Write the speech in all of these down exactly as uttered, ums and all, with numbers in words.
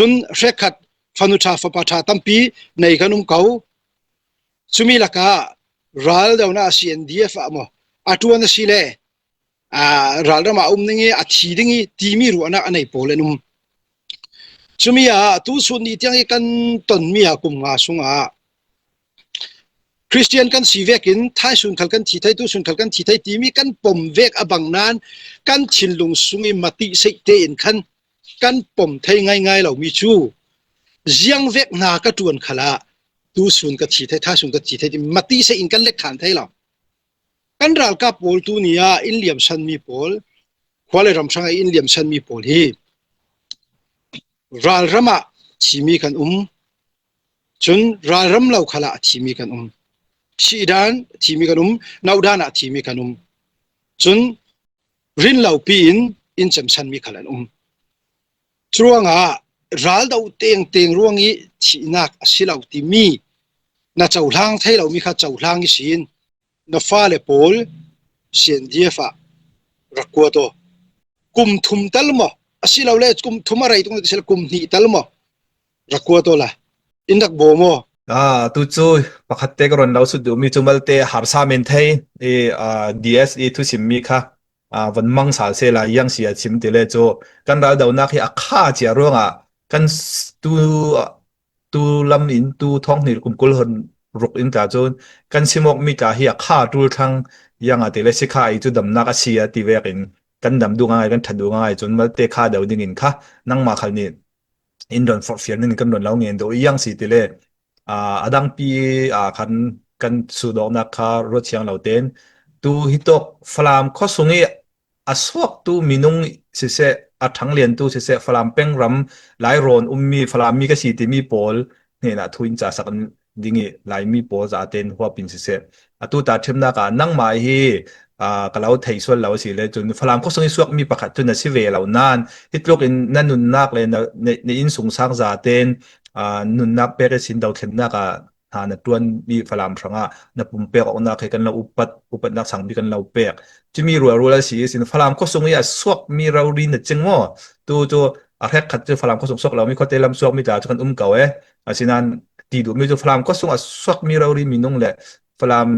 Cun hrekkhat fanu ṭha fapa ṭha tampi nei kan um ko. Cumi lakah raldo na C N D F ah maw, a ṭuan a si le, aa, ralram ah a um ding i a thi ding i timi ruahnak a nei pawl an um. Cumi ah tusun ni tiang i kan tonmi ah kum nga sungah Khristian kan si vekin thaisun khal kan thi thei, tusun khal kan thi thei timi kan pom vek a bang nan kan thinlung sung i matih seih tein khan kan pom thei ngaingai lomi cu ziang vek hna ka ṭuan khalah tusun ka thi thei, thaisun ka thi thei timi matih seih in kan let khan thei lo. Kan ralkap pawl tu ni ah in liamsanmi pawl, khua le ram hrang ah in liamsanmi pawl hi ralram ah thimi kan um, cun ralram lo khal ah thimi kan um, sihdan thimi kan um, nauhdan ah thimi kan um, cun rinlopi in in cemsanmi khal an um. Curuangah raldo tengteng ruang i thihnak a si lo timi na cohlang thei lomi kha cohlang i sin. Na fale pawl C N D F ah rak kuat aw. Kum thum tal maw? A si lo le kum thum a rei tung si lo, kum hnih tal maw? Rak kuat aw la. In rak bawm aw. Ah, tu cu pakhat te ka run lo sut duhmi cu malte harsa men thei i, ah, D S i thusimmi kha, ah, van mang sal sehla iang si a chim ti le cu kan raldonak hi a kha cia ruangah kan s-, tu tu lam in tu thawng hnih kum kul hon ruk in tla cun kan sim awkmi tla hi a kha ṭul thlang iang a ti le si kha i cu damnak a si a ti vekin kan dam duh ngaingai, kan ṭhat duh ngaingai cun malte kha deuh ding in kha nangmah khal nih in ron forhfial ning kan ron lo ngen deuh iang si ti le, aa, a dangpi, aa, khan kan sut awknak kha ruat thiang lo tein tu hitawk Falam khuasung i a suaktu minung siseh, a ṭhangliantu siseh, Falam peng ram Lai rawn ummi Falam mi ka si timi pawl hnenah thu in casak ding i Laimi pawl zaten huap in siseh. Atu ta ṭhiamnak ah nangmah hi, aa, ka lo thei sual lo a si le cun Falam khuasung i suakmi pakhat cu na si ve lo nain hi tluk in na nunnak le na, na, na innsungsang zaten, aa, nunnak pek ihsin dothlennak ah hna na ṭuanmi Falam hrangah na pumpek awknak hi kan lo upat, upatnak sangpi kan lo pek. Cumi rualrual a si ihsin Falam khuasung i a suakmi rori na cing maw? Tu cu a hrekkhat cu Falam khuasung suak lomi khuate lam suakmi tla cu kan um ko e. Asinain ti duhmi cu Falam khuasung a suakmi rori minung le Falam,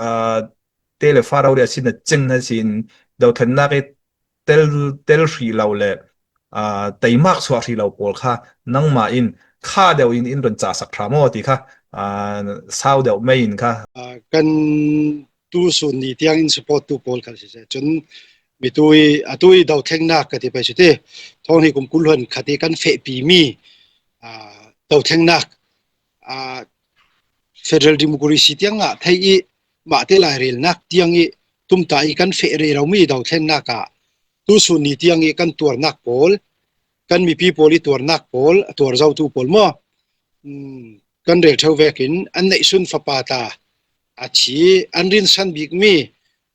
aa, te le fa rori a si na cing na sin dothlennak i tel, tel hrih lo le, aa, teimak chuah hrih lo pawl kha nangmah in kha deuh in in run casak ṭha maw ti kha, aa, sau deuh mei in kha. Aa, kan tusun ni tiang in support tu pawl khal siseh cun mi tu i, atu i dothlennak ka ti pei si ti. Thawng hnih kum kul hon khat i kan fehpi mi, aa, dothlennak, aa, federal democracy tiang ah theih i mahte lairelnak tiang i tumta i kan feh rero mi dothlennak ah tusun ni tiang i kan tuarnak pawl, kan mipi pawl i tuarnak pawl, a tuar zotu pawl maw? Um, kan rel ṭheu vekin an neihsun fapa ta a thi, an rinsan bikmi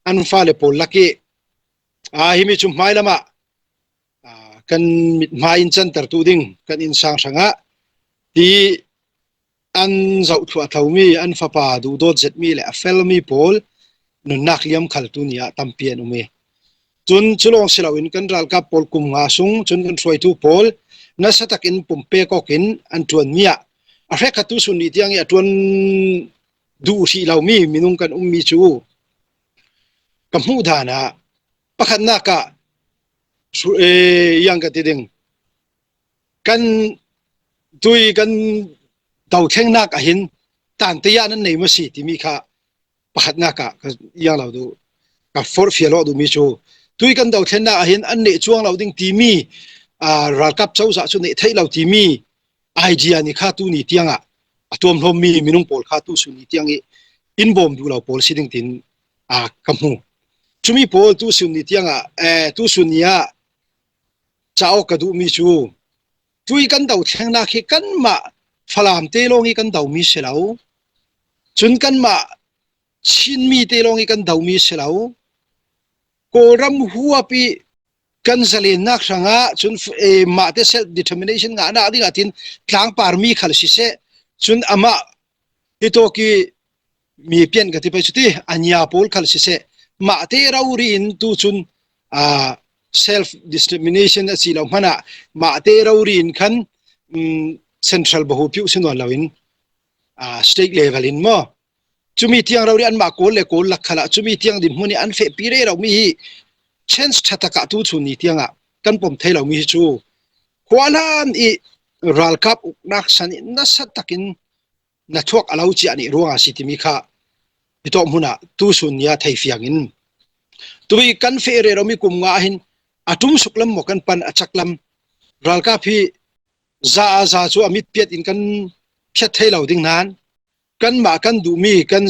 an fale pawl lak i, aa, himi cu hmai lamah, aa, kan mithmai in canter tu ding kan innsang hrangah ti an zoh thluah thomi, an fapa duhdawt zetmi le a felmi pawl nunnak liam khal tu ni ah tampi an um i. Cun cu lawng si loin kan ralkap pawl kum nga sung cun kan hruaitu pawl nasa takin pumpek awk in an ṭuanmi ah a hrekkhat tusun ni tiang i a ṭuan duh hrih lomi minung kan ummi cu ka hmuh dan ah pakhatnak ah hru-, ee, yang ka ti ding. Kan tui kan dothlennak ah hin tante ah nan nei maw si timi kha pakhatnak ah ka yang lo duh, ka forhfial awk duhmi cu tui kan dothlennak ah hin an neh cuang lo ding timi, aa, ralkap cozah cu neh theih lo timi idea ni kha tu ni tiang ah a tuamhlawmmi minung pawl kha tusun ni tiang i in bawm duh lo pawl si ding tin, aa, ka hmu. Cumi pawl tusun ni tiang ah, ee, tusun ni ah cauk ka duhmi cu tui kan dothlennak hi kanmah Falam te lawng i kan domi si lo. Cun kanmah Chinmi te lawng i kan domi si lo. Kawlram huap i kan zalennak hrangah cun, eh, mahte self determination ngahnak dingah tin tlangparmi khal siseh, cun amah hitawk i mi pian ka ti pei cu ti, a nia pawl khal siseh, mahte rori in tu cun, aa, self determination a si lo hmanah mahte rori in khan um, central bahu piu si nawn loin, ah, state level in maw, cumi tiang rori anmah kawl le kawl lak khalah cumi tiang dinhmun i an fehpi rero mi hi chance ṭha takah tu chun ni tiangah kan pom thei lo mi hi chu. Khualam i ralkap uknak san i nasa takin na thuak a lo ciah nih ruangah si timi kha i tawp hmunah tu sun nia thei fiangin tui kan feh rero mi kum nga hin a tum suk lam maw kan pan a chak lam ralkap hi za a za chu a mit piat in kan phiat thei lo ding nan kanmah kan duh mi kan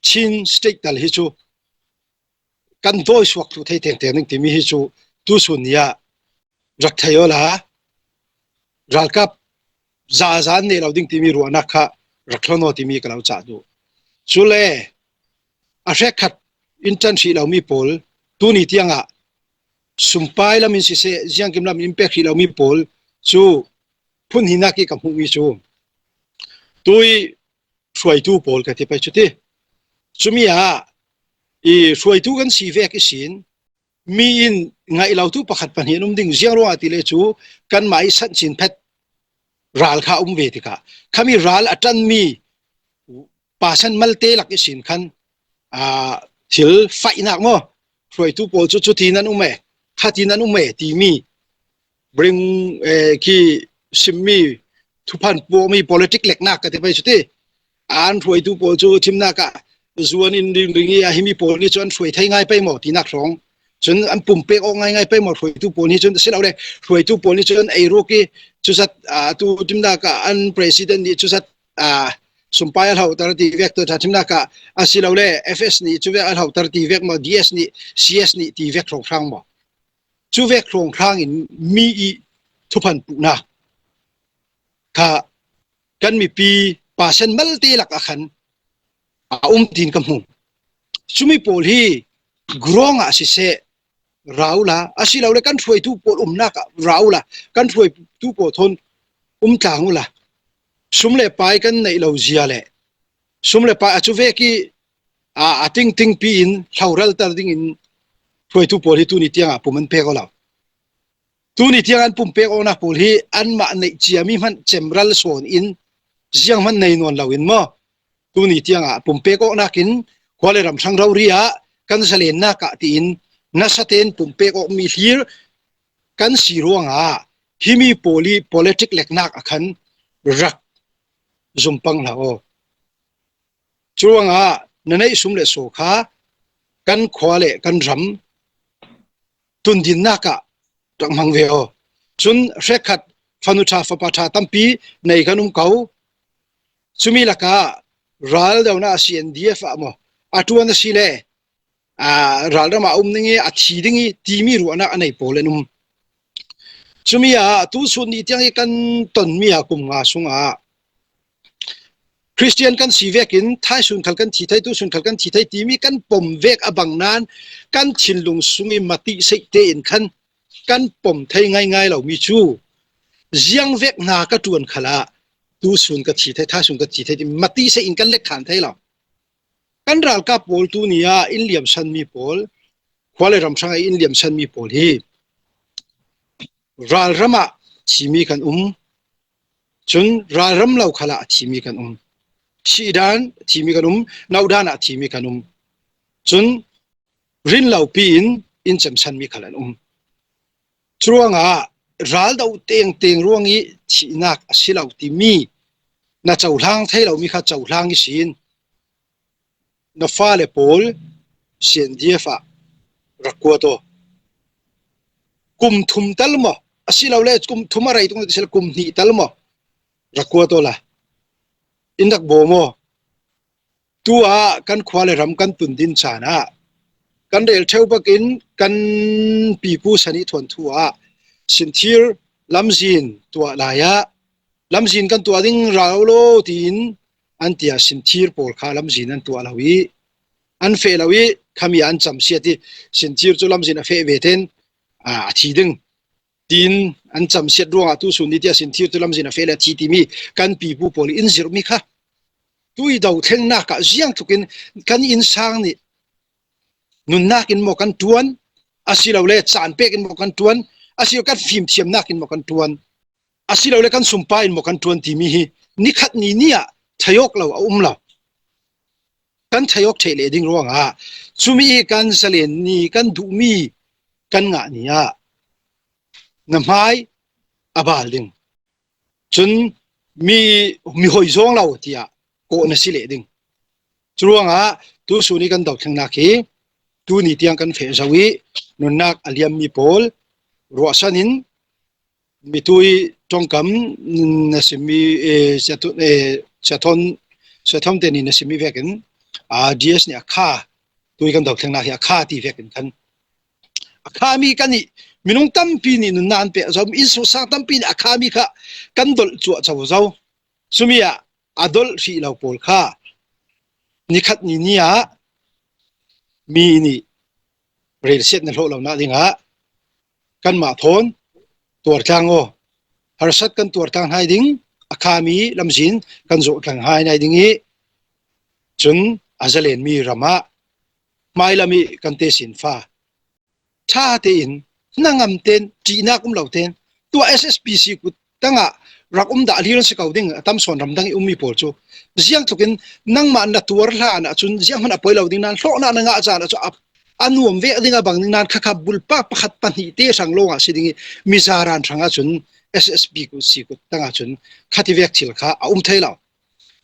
Chin state tal hi chu kan dawi suak thlu thei tengteng ding timi hi chu tu sun nia rak thei awla ralkap za za an nei lo ding timi ruahnak kha rak thlon aw timi ka lo cah duh. Cule a hrekkhat in ṭan hrih lo mi pawl tuni tiangah sumpai lamin siseh ziangkim lamin in pek hrih lo mi pawl chu phun hinak i ka hmuh mi chu tui hruaitu pawl ka ti pai chuti. Cumi ah i hruaitu kan si vek i sin mi in ngaih lo tu pakhat pahnih an um ding ziang ruangah ti le chu kanmah i san cin phet ral kha um ve tikah khami ral a ṭan mi pasan malte lak i sin khan, aa, thil faihnak maw hruaitu pawl chu chuti nan um e, khati nan um e timi bring, eh, ki simmi thuphan puakmi politic leknak ka ti pai chuti. An hruaitu pawl chu thimnak ah zuan in ring ring i a himi pawl ni chu an hruai thei ngai pai maw tinak hrawng chun an pumpek awk ngai ngai pai maw hruaitu pawl ni chun a si lo le hruaitu pawl ni chun ei ruk i chuzat, ah, tu thimnak ah an president ni chuzat, ah, sumpai a hlotar ti vek tu ṭha thimnak ah a si lo le F S ni chu vek a hlotar ti vek maw D S ni C S ni ti vek hrawnghrang maw chu vek hrawnghrang in mi i thuphan puhna kha kan mipi pasan malte lak a khan a um tin ka hmu. Cumi pawl hi grong ah siseh ra ula a si lo le kan hruaitu pawl umnak ah ra ula kan hruaitu pawl thawn um tlang ula sum le pai kan neih lo zia le sum le pai a chu vek i a, a ting ting pi in hloral tar dingin hruaitu pawl hi tuni tiangah pum an pek aw lo. Tuni tiang an pumpek awknak pawl hi anmah neih ciami hmanh cemral sawn in ziang hmanh nei nawn loin maw tuni tiangah pumpek awknakin khua le ram hrang rori ah kan zalennak ah tiin nasatein pumpek awk mi hlir kan si ruangah himi pawl i politic leknak a khan rak zumpang hlah aw. Curuangah na neih sum le saw kha kan khua le kan ram tundinnak ah rak hmang ve aw. Cun hrekkhat fanu ṭha fapa ṭha tampi nei kan um ko. Cumi lakah ral dona a C N D F ah maw a ṭuan a si le, aa, ralram ah a um ding i a thi ding i timi ruahnak a nei pawl an um. Cumi ah tu sun ni tiang i kan tonmi ah kum nga sungah Khristian kan si vekin thaisun khal kan thi thei, tusun khal kan thi thei timi kan pom vek a bang nan kan thinlung sung i matih seih tein khan kan pom thei ngaingai lomi cu ziang vek hna ka ṭuan khalah tusun ka thi thei, thaisun ka thi thei timi matih seih in kan lekkhan thei lo. Kan ralkap pawl tuni ah in liamsanmi pawl, khua le ram hrang ah in liamsanmi pawl hi ralram ah thimi kan um, cun ralram lo khalah a thimi kan um, sihdan a thimi kan um, nauhdan ah a thimi kan um, cun rinlopi in in cemsanmi khal an um. Curuangah ral do tengteng ruang i thihnak a si lo timi na cohlang thei lomi kha cohlang i sin. Na fale pawl C N D F ah rak kuat aw. Kum thum tal maw a si lo le kum thum a rei tung si lo kum hnih tal maw rak kuat aw la in rak bawm aw. Tu ah kan khua le ram kan tundin caan ah kan rel ṭheu bakin kan pipu sanih thuanthu ah sinthir lamzin tuah lai ah lamzin kan tuah ding rau lo tiin an tia sinthir pawl kha lamzin an tuah lo i an feh lo i khami an camsiat i sinthir cu lamzin a feh ve ten, aa, a thi ding tiin an camsiat ruangah tusun ni tia sinthir cu lamzin a feh le a thi timi kan pipu pawl i in zirhmi kha tui do thlengnak ah ziangtlukin kan innsang nih nunnak in maw kan ṭuan, a si lo le caan pek in maw kan ṭuan, a si lo kan fimthiamnak in maw kan ṭuan. asilole kan sumpai in maw kan ṭuan timi hi nikhat ni ni-ah ṭhai awk lo a um lo. Kan ṭhai awk theih leh ding ruangah cumi hi kan zalen ni kan duhmi kan ngah ni-ah na hmai a bal ding. Cun mi, mi hoi zawng lo tiah kawh na si leh ding. Curuangah tusun i kan dothlennak hi tuni tiang kan feh zo i nunnak a liammi pawl ruahsan in mitui ṭongkam na simmi, eh, Sia Thon, eh, Sia Thon, Sia Thon te nih na simmi vekin, ah, D S nih a kha, tui kan dothlennak hi a kha ti vekin khan a khami kan ih minung tampi nih nunnak an pek zo, innsungsang tampi nih a khami kha kan dolh cuahco zo. Cumi ah a dolh hrih lo pawl kha nikhat ni ni-ah mi nih relsiatna hlawh lonak dingah kanmah thawn tuartlang aw, harsat kan tuartlang hnai ding, a khami lamzin kan zohtlang hnai nai ding ih cun a zalenmi ramah hmailam ih kan tesinfa ṭha tein, hnangam ten, ṭihnak um lo ten, tua S S P C kut tangah rak um dah hlir an si ko ding, a tam sawn ramdang ih ummi pawl cu. Ziangtlukin nangmah na tuar hlan ahcun zianghman a poi lo ding nain hlawhnak na ngah caan ahcun a, a nuam vek ding a bang ding nain khakha bulpak pakhat pahnih te hrang lawngah si ding ih mizaran hrangah cun S S P C kut tangah cun khati vek thil kha a um thei lo.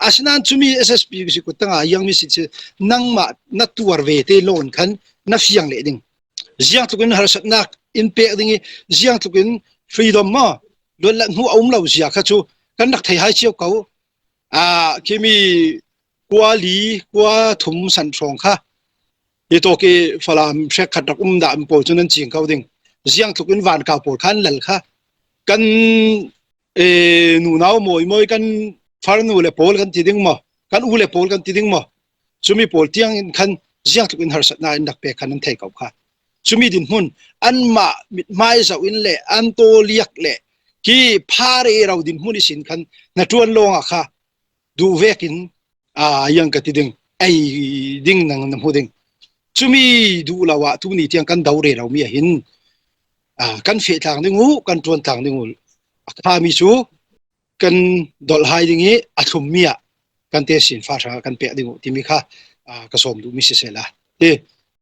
Asinain cumi S S P C kut tangah a hiangmi si, si nangmah na tuar ve te lawn khan na fiang leh ding. Ziangtlukin harsatnak in pek ding ih, ziangtlukin freedom maw, luatlat hnu a um lo zia kha cu kan rak thei hai cio ko. Ah, khimi kua li, kua thum san hrawng kha hi tawk ih Falam hrekkhat rak um dah mi pawl cu nan cing ko ding. Ziangtlukin vankau pawl kha an lal kha kan eh, nunau mawimawi kan farnu le pawl kan ti ding maw, kan u le pawl kan ti ding maw, cumi pawl tiang in khan ziangtlukin harsatnak in rak pek khan an thei ko kha. Cumi dinhmun anmah mithmai zoh in le an tawliak le ki pha rero dinhmun ihsin khan na ṭuan lawngah kha duh vekin, aa, hiang ka ti ding, ei ding nang na hmu ding. Cumi duh lo ah tuni tiang kan do reromi ah hin, aa, kan feh tlang ding uh, kan ṭuan tlang ding uh, a khami cu kan dolh hai ding ih a thlummi ah kan tesinfa hrangah kan pek ding uh timi kha, aa, ka sawm duhmi sisehla. Hi,